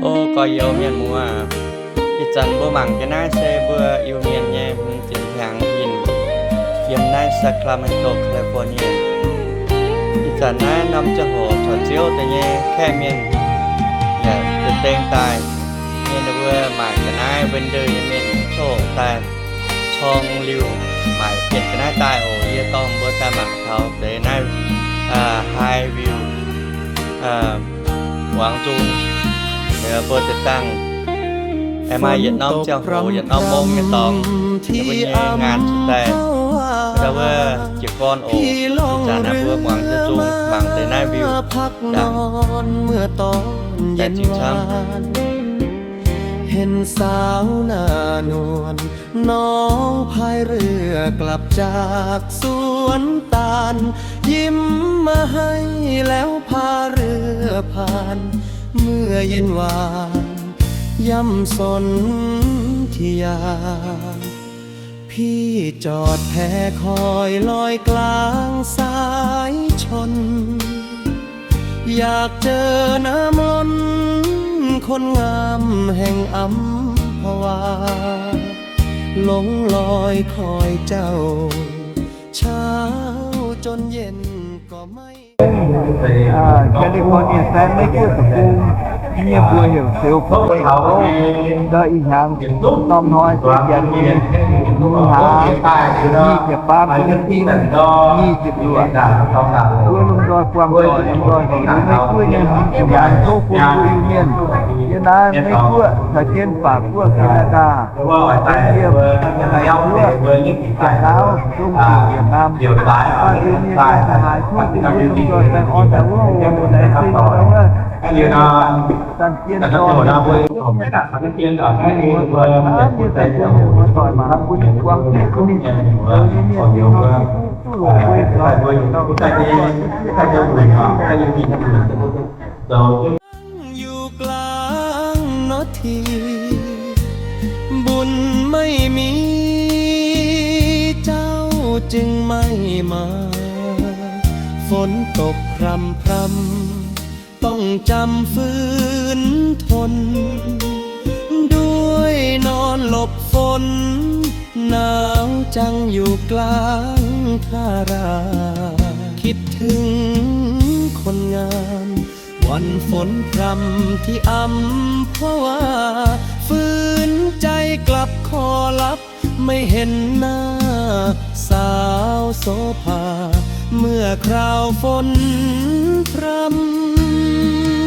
O gorx-youz mienh muoz, ih zanc mbuo mangc ga'naaiv se mbuo Iu-Mienh nyei hmz ziepc hnyangx yinh, yiem naaiv Sacramento, California. Ih zanc naaiv norm ziangh hoc corc ziouv deix nyei kaeqv mienh yaac deix deng daaih, nyei ninh mbuo mangc ga'naaiv window nyei mienh coqv daaih corng liuh maaic bienh ga'naaiv daaih oc. Yie dorh mbuo daaih mangc taux deix naaiv high view muangx nzung. Ninh mbuo deix dangh aengx maaih yietc norm ziangh hoc, yietc norm mong nyei dorngx, ninh mbuo nyei ngaanc cuotv daaih, da'wuov jiez gorn oc. Ih zanc naaiv mbuo muangx nzung, mangc deix naaiv view ndaangc daaih zingh camv. เห็นสาวหน้านวล น้องพายเรือกลับจากสวนตาล ยิ้มมาให้แล้วพาเรือผ่าน เมื่อเย็นวาน ย่ำสนธยา พี่จอดแพคอยลอยกลางสายชล อยากเจอน้ำล้นคนงามแห่งอัมพวา หลงลอยคอยเจ้า เช้าจนเย็นก็ไม่ California San Diego deic-bung nyei mbuox heuc Seux Phoc Sou. Ndau ih hnyangx norm hnoi se janx nyei hnyangx nyic ziepc baamv, nyic ziepc luoqc. Mbuo lomh nzoih buangh doic, lomh nzoih heuc liuz Meiv Guoqv nyei hnyangx tov bun mbuo Iu-Mienh yiem naaiv Meiv Guoqv caux jienv法國, Canada, Belgium, Hainan, Taiv, Zong Guoqv, Việt Nam, maaih mbuo mienh haaix tov bun mbuo lomh nzoih baengh orn baengh wuov, daaih se wuov, dangh jien dorn, mbuo mienh daaih buangh mienh, mbuo mienh duqv duqv longc mbuo,อยู่กลางนาที บุญไม่มี เจ้าจึงไม่มา ฝนตกพรำพรำ ต้องจำฝืนทน ด้วยนอนหลบฝน หนาวจังอยู่กลางทารา คิดถึงคนงาม วันฝนพรำที่อัมพวา ฝืนใจกลับคอลับ ไม่เห็นหน้าสาวโสภา เมื่อคราวฝนพรำ